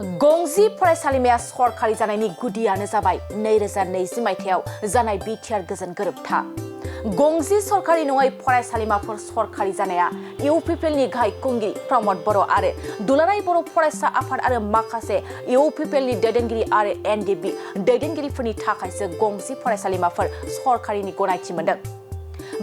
गंजि फरायसालिमाया सरकारि जानायनि गुदियानो जाबाय 2020 मायथाइयाव जानाय बिटिआर गोजोन गोरोबथा। गंजि सरकारि नङै फरायसालिमाफोर सरकारि जानाया इउपिपिएलनि गाहाय खुंगिरि प्रमद बर' आरो दुलाराय बर' फरायसा आफाद आरो माखासे इउपिपिएलनि दैदेनगिरि आरो एनडिबि दैदेनगिरिफोरनि थाखायसो गंजि फरायसालिमाफोर सरकारिनि गनायथि मोनदों।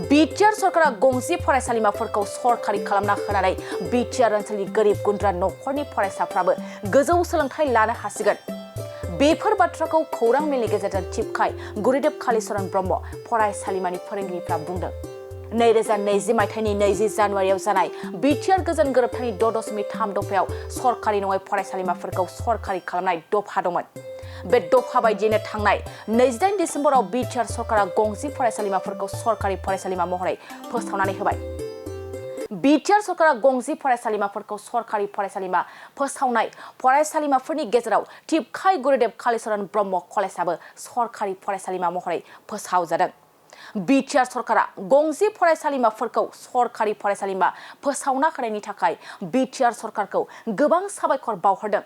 बिटिआर सरकारा गंजि फरायसालिमाफोरखौ सरकारि खालामना होनानै बिटिआर ओनसोलनि गोरिब गुन्द्रा नखरनि फरायसाफ्राबो गोजौ सोलोंथाइ लानो हासिगोन। बेफोर बाथ्राखौ खौरां मेलनि गेजेरजों टिपकाय गुरुदेव कालीचरण ब्रह्म फरायसालिमानि फोरोंगिरिफ्रा बुंदों। 2020 मायथाइनि 20 जानुवारियाव जानाय बिटिआर गोजोन गोरोबथानि 6.3 दफायाव सरकारि नङै फरायसालिमाफोरखौ सरकारि खालामनाय दफा दंमोन। बे दफा बायदियैनो थांनाय 28 डिसेम्बराव बिटिआर सरकारा गंजि फरायसालिमाफोरखौ सरकारि फरायसालिमा महरै फोसावनानै होबाय। बिटिआर सरकारा गंजि फरायसालिमाफोरखौ सरकारि फरायसालिमा फोसावनाय फरायसालिमाफोरनि गेजेराव टिपकाय गुरुदेव कालीचरण ब्रह्म कलेजआबो सरकारि फरायसालिमा महरै फोसावजादों। बिटिआर सरकारा गंजि फरायसालिमाफोरखौ सरकारि फरायसालिमा फोसावना होनायनि थाखाय बिटिआर सरकारखौ गोबां साबायखर बावहरदों।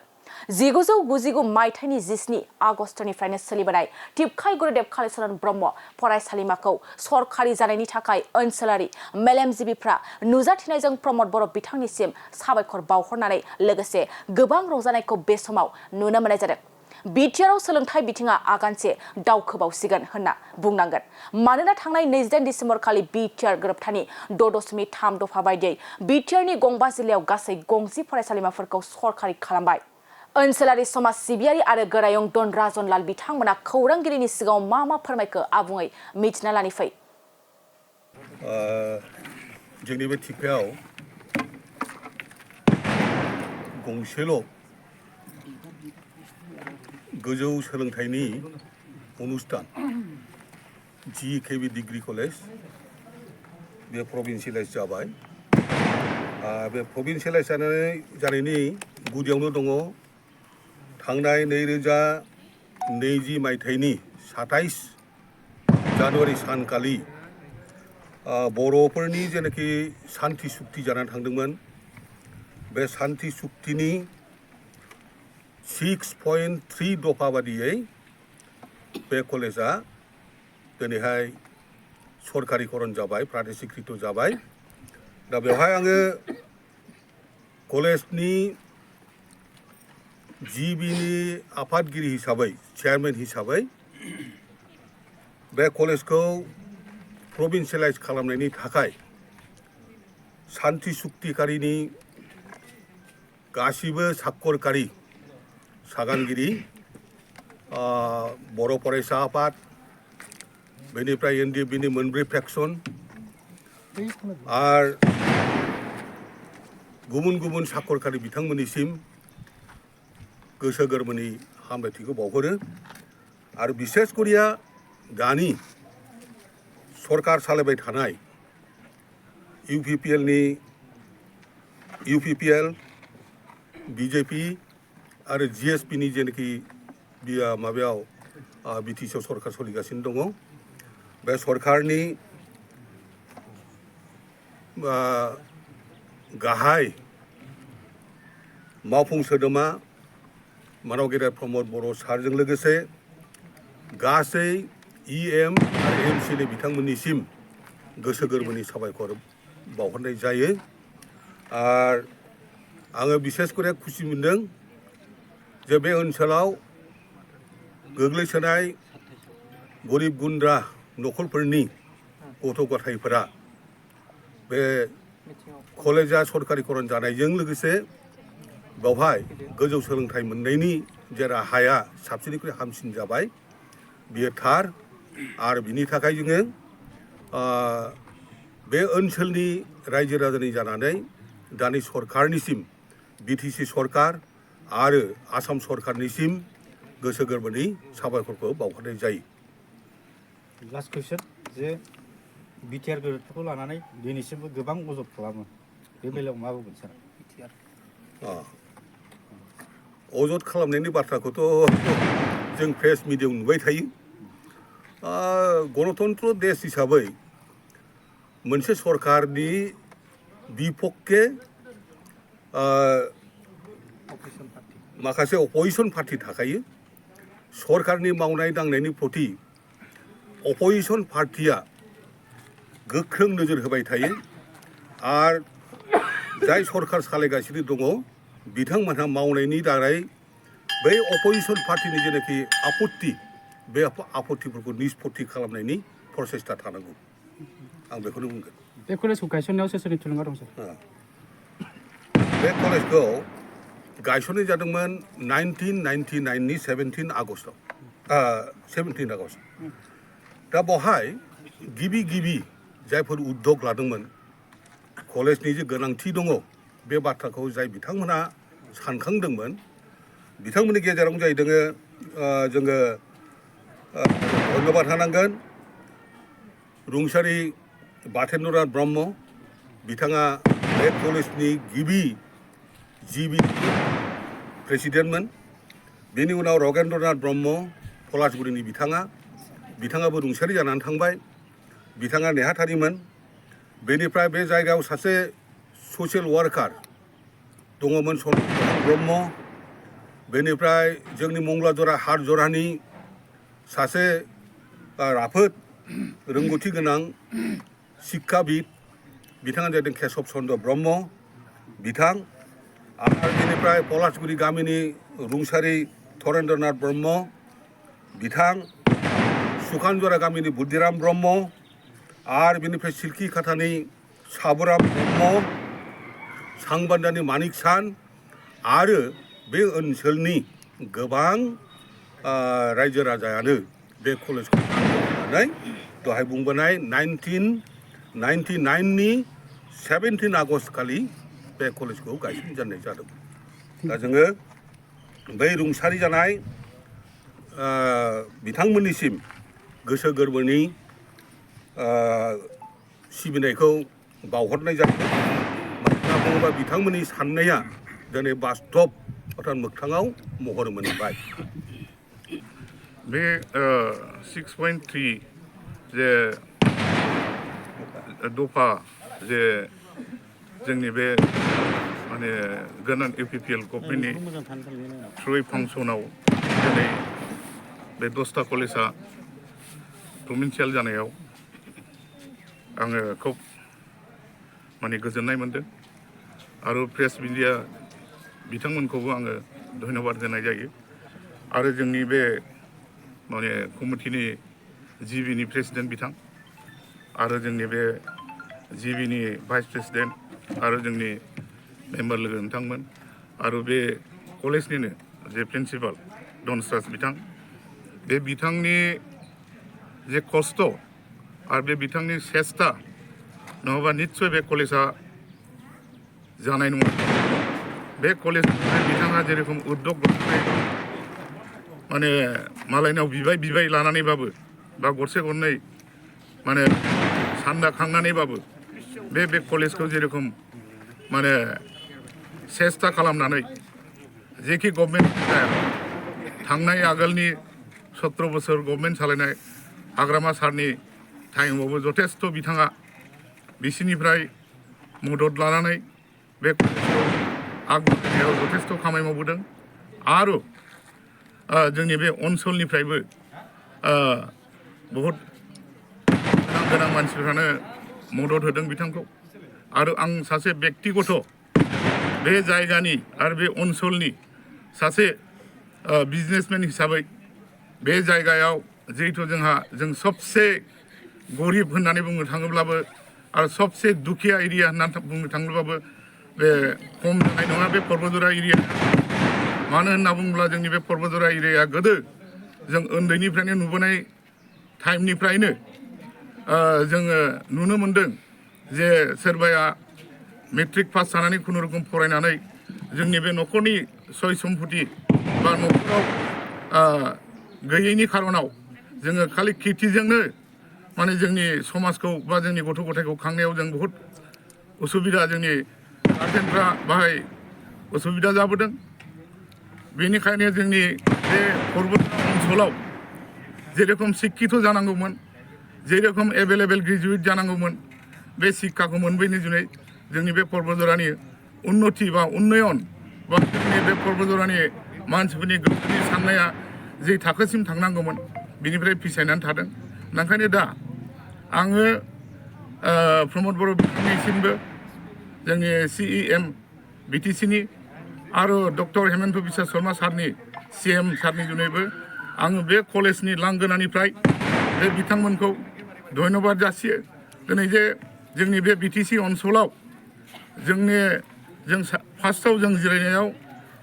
1999 मायथाइनि 17 आगस्टनिफ्रायनो सोलिबोनाय टिपकाय गुरुदेव कालीचरण ब्रह्म फरायसालिमाखौ सरकारि जानायनि थाखाय ओनसोलारि मेलेमजिबिफ्रा नुजाथिनायजों प्रमद बर' बिथांनिसिम साबायखर बावहरनानै लोगोसे गोबां रंजानायखौ बे समाव नुनो मोननाय जादों। बिटिआरआव सोलोंथाइ बिथिङा आगानसे दावखोबावसिगोन होनना बुंनांगोन। मानोना थांनाय 28 डिसेम्बर खालि बिटिआर गोरोबथानि 6.3 दफा बायदियै बिटिआरनि गंबा जिल्लायाव गासै गंजि फरायसालिमाफोरखौ सरकारि खालामबाय। ओनसोलारि समाज सिबियारि आरो गोरायुं डन राजनलाल बिथांमोना खौरांगिरिनि सिगाङाव मा फोरमायखो आबुङै मिथिना लानि फै। जोंनि बे टिपकायाव गंसेल' गोजौ सोलोंथाइनि अनुस्थान GKB डिग्री कलेज बे प्रभिन्सियेलाइज जाबाय। बे प्रभिन्सियेलाइज जानायनि गुदियावनो दङ थांनाय 2020 मायथाइनि 27 जानुवारि सानखालि बर'फोरनि जेनाखि सान्थि सुक्ति जानानै थांदोंमोन बे सान्थि सुक्तिनि 6.3 दफा बादियै बे कलेजा दिनैहाय सरकारिकरन जाबाय, प्रादेशिकृत जाबाय। दा बेवहाय आङो कलेजनि जिबिनि आफादगिरि हिसाबै चेयारमेन हिसाबै बे कलेजखौ प्रभिन्सियेलाइज खालामनायनि थाखाय सान्थि सुक्तिकारिनि गासिबो साखरकारि सागानगिरि बर' फरायसा आफाद बेनिफ्राय एनडिएफबिनि मोनब्रै फेक्सन आरो गुबुन गुबुन साखरकारि बिथांमोननिसिम गोसो गोरबोनि हामलायथिखौ बावहरो। आरो बिसेस करिया दानि सरकार सालायबाय थानाय इउपिपिएल बिजेपि आरो जिएसपिनि जेनाखि माबायाव बिटिसिआव सरकार सोलिगासिनो दङ बे सरकारनि गाहाय मावफुं सोद्रोमा मानव गेदेर प्रमद बर' सारजों लोगोसे गासै EM आरो MCनि बिथांमोननिसिम गोसो गोरबोनि साबायखर बावहरनाय जायो। आरो आङो बिसेस करे खुसि मोनदों जे बे ओनसोलाव गोग्लैसोनाय गरिब गुन्द्रा नखरफोरनि गथ' गथायफोरा बे कलेजा सरकारिकरन जानायजों लोगोसे बेवहाय गोजौ सोलोंथाइ मोननायनि जे राहाया साबसिननिख्रुइ हामसिन जाबाय बियो थार। आरो बिनि थाखाय जोङो बे ओनसोलनि रायजो राजानि जानानै दानि सरकारनिसिम बिटिसि सरकार आरो आसाम सरकारनिसिम गोसो गोरबोनि साबायखरखौ बावहरनाय जायो। लास्ट कुइसन जे बिटिआर गोरोबथाखौ लानानै दिनैसिमबो गोबां अजद खालामो बे बेलायाव मा बुंगोन सार? अजद खालामनायनि बाथ्राखौथ' जों प्रेस मिडियायाव नुबाय थायो। गणतन्त्र देश हिसाबै मोनसे सरकारनि बिपक्षे माखासे अपोजिशन पार्टी थाखायो सरकारनि मावनाय दांनायनि प्रति अपोजिशन पार्टीया गोख्रों नोजोर होबाय थायो आरो जाय सरकार सालायगासिनो दङ बिथांमोनहा मावनायनि दारै बै अपोजिशन पार्टीनि जेनाखि आपत्ति बे आपत्तिफोरखौ निष्पत्ति खालामनायनि प्रसेसता थानांगौ आं बेखौनो बुंगोन बे कलेजखौ गायसननायाव सोरनि थुलुंगा दं सार बे कलेजखौ गायसननाय जादोंमोन 1999 नि 17 आगस्टआव 17 आगस्ट दा बेवहाय गिबि जायफोर उद्योग लादोंमोन कलेजनि जे गोनांथि दङ बे बाथ्राखौ जाय बिथांमोना सानखांदोंमोन बिथांमोननि गेजेरावनो जाहैदों जोङो धन्यबाद होनांगोन रुंसारि बाथेन्द्रनाथ ब्रह्म बिथाङा बे कलेजनि गिबि प्रेसिडेन्टमोन बेनि उनाव रगेन्द्रनाथ ब्रह्म पलासगुरिनि बिथाङाबो रुंसारि जानानै थांबाय बिथाङा नेहाथारिमोन बेनिफ्राय बे जायगायाव सासे ससियेल वार्कार दङमोन सनमान ब्रह्म बेनिफ्राय जोंनि मंगलाजरा हाटजरानि सासे राफोद रोंगौथि गोनां शिक्षाबिद बिथाङा जादों केशब चन्द्र ब्रह्म बिथां आरो बेनिफ्राय पलासगुरि गामिनि रुंसारि धरेन्द्रनाथ ब्रह्म बिथां सुखानजरा गामिनि बुद्धिराम ब्रह्म आरो बेनिफ्राय सिल्कि खाथानि साबुराम ब्रह्म सांबान्दानि मानिक सान आरो बे ओनसोलनि गोबां रायजो राजायानो बे कलेजखौ लानानै दहाय बुंबोनाय 1999 नि 17 आगस्ट खालि बे कलेजखौ गायसनजेननाय जादों दा जोङो बै रुंसारि जानाय बिथांमोननिसिम गोसो गोरबोनि सिबिनायखौ बावहरनाय जादों मानोना बुङोबा बिथांमोननि साननाया दिनै बास्तब अर्थात मोगथाङाव महर मोनबाय बे 6.3 जे दफा जे जोंनि बे माने गोनां इउपिपिएल गभर्नमेन्टनि थ्रुयै फांसनाव दिनै बे 10टा कलेजआ प्रभिन्सियेल जानायाव आङो खुब माने गोजोननाय मोनदों आरो प्रेस मिडिया बिथांमोनखौबो आङो धन्यबाद होनाय जायो आरो जोंनि बे माने कमिटिनि जिबिनि प्रेसिडेन्ट बिथां आरो जोंनि बे जिबिनि भाइस प्रेसिडेन्ट आरो जोंनि मेम्बार लोगो नोंथांमोन आरो बे कलेजनिनो जे प्रिन्सिपाल डनस्राज बिथां बे बिथांनि जे खस्थ' आरो बे बिथांनि सेस्था नङाबा निस्सय बे कलेजआ जानाय नङा बे कलेज बिथाङा जेरेखम उद्योग माने मालायनाव बिबाय लानानैबाबो बा गरसे गरनै माने सान्दा खांनानैबाबो बे कलेजखौ जेरेखम माने सेस्था खालामनानै जेखि गभर्नमेन्ट थांनाय आगोलनि 17 बोसोर गभर्नमेन्ट सालायनाय हाग्रामा सारनि टाइमावबो जथेस्थ' बिथाङा बिसिनिफ्राय मदद लानानै बे कलेजखौ आगबारायनायाव जथेस्थ' खामानि मावबोदों आरो जोंनि बे ओनसोलनिफ्रायबो बहुद गोनां मानसिफ्रानो मदद होदों बिथांखौ आरो आं सासे बेक्तिगत बे जायगानि आरो बे ओनसोलनि सासे बिजनेसमेन हिसाबै बे जायगायाव जिहेतु जों सबसे गरिब होननानै बुंनो थाङोब्लाबो आरो सबसे दुखिया एरिया होननानै बुंनो थाङोब्लाबो बे खम जानाय नङा बे पर्बतजरा एरिया मानो होनना बुङोब्ला जोंनि बे पर्बतजरा एरियाया गोदो जों उन्दैनिफ्रायनो नुबोनाय टाइमनिफ्रायनो जोङो नुनो मोनदों जे सोरबाया मेट्रिक पास जानानै खुनुरुखुम फरायनानै जोंनि बे न'खरनि सय सम्पति बा न'खराव गैयैनि खारनाव जोङो खालि खेथिजोंनो माने जोंनि समाजखौ बा जोंनि गथ' गथायखौ खांनायाव जों बहुद उसुबिदा जोंनि गार्जेनफ्रा बाहाय उसुबिदा जाबोदों बेनिखायनो जोंनि बे पर्बतजरा ओनसोलाव जेरेखम शिक्षित जानांगौमोन जेरेखम एभेलेबेल ग्रेजुवेट जानांगौमोन बे शिक्षाखौ मोनबोयैनि जुनै जोंनि बे पर्बतजरानि उन्नति बा उन्नयन बा जोंनि बे पर्बतजरानि मानसिफोरनि गोसोनि साननाया जे थाखोसिम थांनांगौमोन बिनिफ्राय फिसायनानै थादों। ओंखायनो दा आङो प्रमद बर' बिथांनिसिमबो जोंनि CEM BTC-नि आरो डक्टर हेमन्त बिश्व शर्मा सारनि CM सारनि जुनैबो आङो बे कलेजनि लांगोनानिफ्राय बे बिथांमोनखौ धन्यबाद जासियो। दिनै जे जोंनि बे BTC ओनसोलाव जों फार्स्टआव जों जिरायनायाव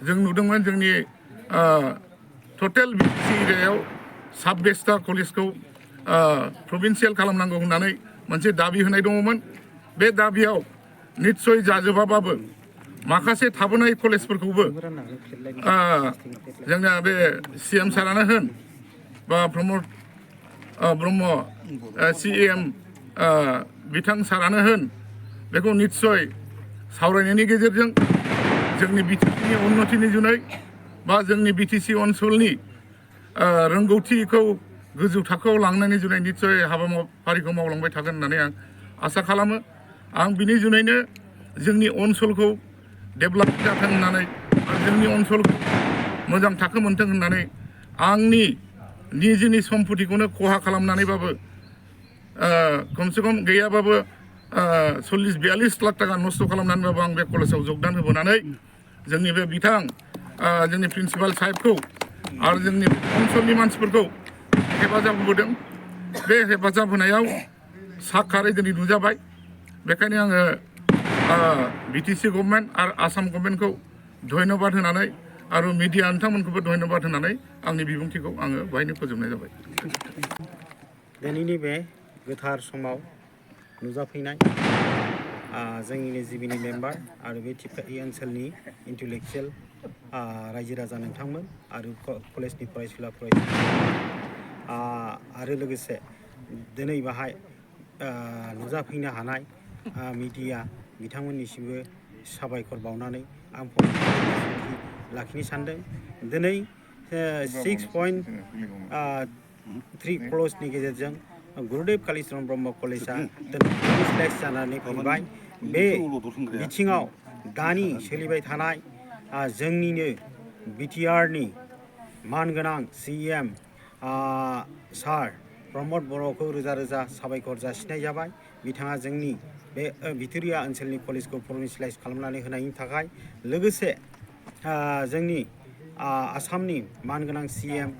जों नुदोंमोन जोंनि टटेल BTC एरियायाव 26टा कलेजखौ प्रभिन्सियेल खालामनांगौ होननानै मोनसे दाबि होनाय दङमोन। बे दाबियाव निस्सय जाजोबाबाबो माखासे थाबोनाय कलेजफोरखौबो जोंना बे CM सारानो होन बा प्रमद ब्रह्म CEM बिथां सारानो होन बेखौ निस्सय सावरायनायनि गेजेरजों जोंनि BTC-नि उन्नतिनि जुनै बा जोंनि BTC ओनसोलनि रोंगौथिखौ गोजौ थाखोआव लांनायनि जुनै निस्सय हाबाफारिखौ मावलांबाय थागोन होननानै आं आसा खालामो। आं बिनि जुनैनो जोंनि ओनसोलखौ डेभेलप जाथों होननानै जोंनि ओनसोलखौ मोजां थाखो मोनथों होननानै आंनि निजेनि सम्पतिखौनो खहा खालामनानैबाबो खमसे खम गैयाबाबो 40-42 लाख थाखा नस्थ' खालामनानैबाबो आं बे कलेजाव जगदान होबोनानै जोंनि बे जोंनि प्रिन्सिपाल साहेबखौ आरो जोंनि ओनसोलनि मानसिफोरखौ हेफाजाब होबोदों। बे हेफाजाब होनायाव साखारै दिनै नुजाबाय। बेखायनो आङो BTC गभर्नमेन्ट आरो आसाम गभर्नमेन्टखौ धन्यबाद होनानै आरो मिडिया नोंथांमोनखौबो धन्यबाद होनानै आंनि बिबुंथिखौ आङो बाहायनो फोजोबनाय जाबाय। दिनैनि बे गोथार समाव नुजाफैनाय जोंनिनो जिबिनि मेम्बार आरो बे टिपकाइ ओनसोलनि इन्टेलेक्सुवेल रायजो राजा नोंथांमोन आरो कलेजनि फरायसुला आरो लोगोसे दिनै बाहाय नुजाफैनो हानाय मिडिया बिथांमोननिसिमबो साबायखर बावनानै आं लाखिनो सानदों। दिनै 6.3 क्र'र्सनि गेजेरजों गुरुदेव कालिचरण ब्रह्म कलेजआ दिनै जानानै फैबाय। बे बिथिङाव दानि सोलिबाय थानाय जोंनिनो BTR-नि मानगोनां CEM सार प्रमद बर'खौ रोजा रोजा साबायखर जासिनाय जाबाय। बिथाङा जोंनि बे भिक्ट'रिया ओनसोलनि कलेजखौ प्रभिन्सियेलाइज खालामनानै होनायनि थाखाय लोगोसे जोंनि आसामनि मानगोनां CM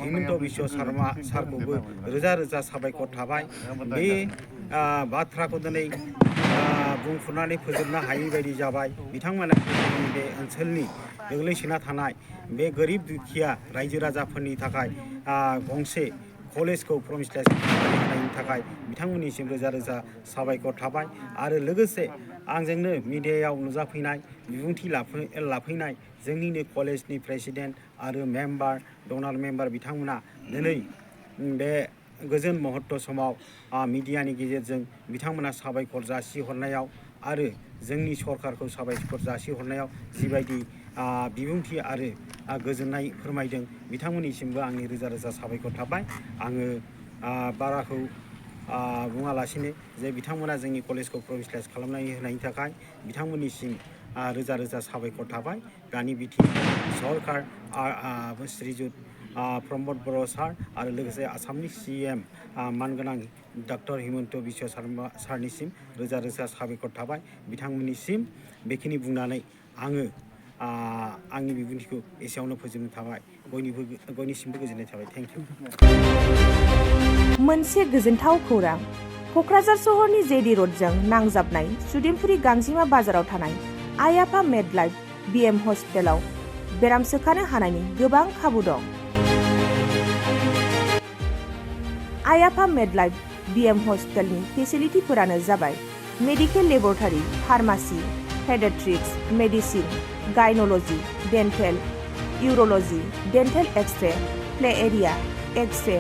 हेमन्त बिश्व शर्मा सारखौबो रोजा रोजा साबायखर थाबाय। बे बाथ्राखौ दिनै बुंफुरनानै फोजोबनो हायै बायदि जाबाय। बिथांमोना बे ओनसोलनि गोग्लैसोना थानाय बे गोरिब दुखिया रायजो राजाफोरनि थाखाय गंसे कलेजखौ प्रभिन्सियेलाइज खालामनायनि थाखाय बिथांमोननिसिम रोजा रोजा साबायखर थाबाय। आरो लोगोसे आंजोंनो मिडियायाव नुजाफैनाय बिबुंथि लाफैनाय जोंनिनो कलेजनि प्रेसिडेन्ट आरो डनार मेम्बार बिथांमोना दिनै बे गोजोन महत्त समाव मिडियानि गेजेरजों बिथांमोना साबायखर जासिहरनायाव आरो जोंनि सरकारखौ साबायखर जासिहरनायाव जिबायदि बिबुंथि आरो गोजोननाय फोरमायदों बिथांमोननिसिमबो आंनि रोजा रोजा साबायखर थाबाय। आङो बाराखौ बुङालासिनो जे बिथांमोना जोंनि कलेजखौ प्रभिन्सियेलाइज खालामनानै होनायनि थाखाय बिथांमोननिसिम रोजा रोजा साबायखर थाबाय। दानि सरकार श्रीजुत प्रमद बर' सार आरो लोगोसे आसामनि CEM मानगोनां डक्टर हेमन्त बिश्व शर्मा सारनिसिम रोजा रोजा साबायखर थाबाय। बिथांमोननिसिम बेखिनि बुंनानै आङो आंनि बिबुंथिखौ एसेयावनो फोजोबनो थाबाय। बयनिसिमबो गोजोननाय थाबाय। Thank you. मोनसे गोजोनथाव खौरां। क'क्राझार सहरनि जेडि र'डजों नांजाबनाय सुदेमपुरि गांजिमा बाजाराव थानाय आइ आफा मेडलाइफ BM हस्पिटालाव बेराम सोखानो हानायनि गोबां खाबु दं। आइ आफा मेडलाइफ BM हस्पिटालनि फेसिलिटिफोरानो जाबाय medical laboratory, pharmacy, paediatrics, medicine, gynaecology, dental, urology, dental x-ray, play area, x-ray,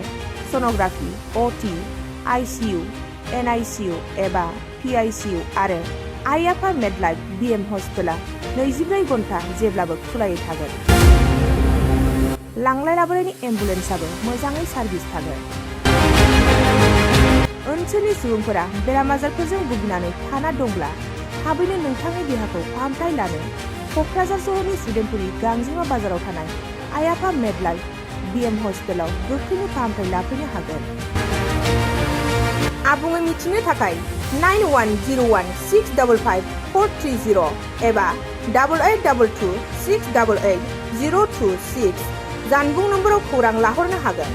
sonography, OT, ICU, NICU एबा PICU आरो आइ आफा मेडलाइफ BM हस्पिटाला 24 घन्टा जेब्लाबो खुलायै थागोन। लांलाय लाबोनायनि एम्बुलेन्सआबो मोजाङै सार्भिस थागोन। ओनसोलनि सुबुंफोरा बेराम आजारफोरजों भुगिनानै थाना दंब्ला थाबैनो नोंथांनि देहाखौ फाहामथाय लानो क'क्राझार सहरनि सुदेमपुरि गांजिमा बाजाराव थानाय आइ आफा मेडलाइफ BM हस्पिटालाव गोख्रैनो फाहामथाय लाफैनो हागोन। आबुङै मिथिनो थाखाय 9101655430 एबा 8822 688 026 जानबुं नम्बराव खौरां लाहरनो हागोन।